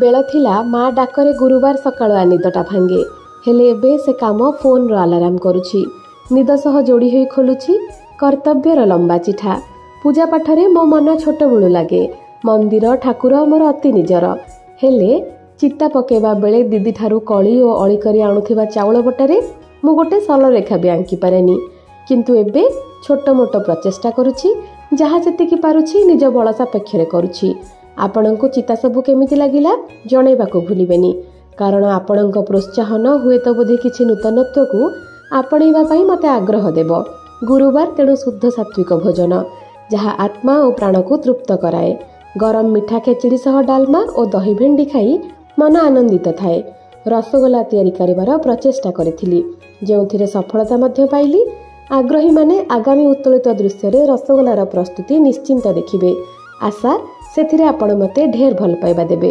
ବେଳ ଥିଲା ମା ଡାକରେ ଗୁରୁବାର ସକାଳୁଆ ନିଦଟା ଭାଙ୍ଗେ, ହେଲେ ଏବେ ସେ କାମ ଫୋନ୍ର ଆଲାରାମ କରୁଛି। ନିଦ ସହ ଯୋଡ଼ି ହୋଇ ଖୋଲୁଛି କର୍ତ୍ତବ୍ୟର ଲମ୍ବା ଚିଠା। ପୂଜା ପାଠରେ ମୋ ମନ ଛୋଟବେଳୁ ଲାଗେ। ମନ୍ଦିର ଠାକୁର ମୋର ଅତି ନିଜର। ହେଲେ ଚିତା ପକାଇବା ବେଳେ ଦିଦିଠାରୁ କଳି ଓ ଅଳି କରି ଆଣୁଥିବା ଚାଉଳ ବଟାରେ ମୁଁ ଗୋଟେ ସରଳରେଖା ବି ଆଙ୍କିପାରେନି। କିନ୍ତୁ ଏବେ ଛୋଟ ମୋଟ ପ୍ରଚେଷ୍ଟା କରୁଛି, ଯାହା ଯେତିକି ପାରୁଛି ନିଜ ବଳ ସାପେକ୍ଷରେ କରୁଛି। ଆପଣଙ୍କୁ ଚିତା ସବୁ କେମିତି ଲାଗିଲା ଜଣାଇବାକୁ ଭୁଲିବେନି, କାରଣ ଆପଣଙ୍କ ପ୍ରୋତ୍ସାହନ ହୁଏତ ବୋଧେ କିଛି ନୂତନତ୍ୱକୁ ଆପଣେଇବା ପାଇଁ ମୋତେ ଆଗ୍ରହ ଦେବ। ଗୁରୁବାର ତେଣୁ ଶୁଦ୍ଧ ସାତ୍ವಿକ ଭୋଜନ, ଯାହା ଆତ୍ମା ଓ ପ୍ରାଣକୁ ତୃପ୍ତ କରାଏ। ଗରମ ମିଠା ଖେଚେଡ଼ି ସହ ଡାଲମା ଓ ଦହି ଭେଣ୍ଡି ଖାଇ ମନ ଆନନ୍ଦିତ ଥାଏ। ରସଗୋଲା ତିଆରି କରିବାର ପ୍ରଚେଷ୍ଟା କରିଥିଲି, ଯେଉଁଥିରେ ସଫଳତା ମଧ୍ୟ ପାଇଲି। ଆଗ୍ରହୀମାନେ ଆଗାମୀ ଉତ୍ତୋଳିତ ଦୃଶ୍ୟରେ ରସଗୋଲାର ପ୍ରସ୍ତୁତି ନିଶ୍ଚିନ୍ତ ଦେଖିବେ। ଆଶା ସେଥିରେ ଆପଣ ମୋତେ ଢେର ଭଲ ପାଇବା ଦେବେ।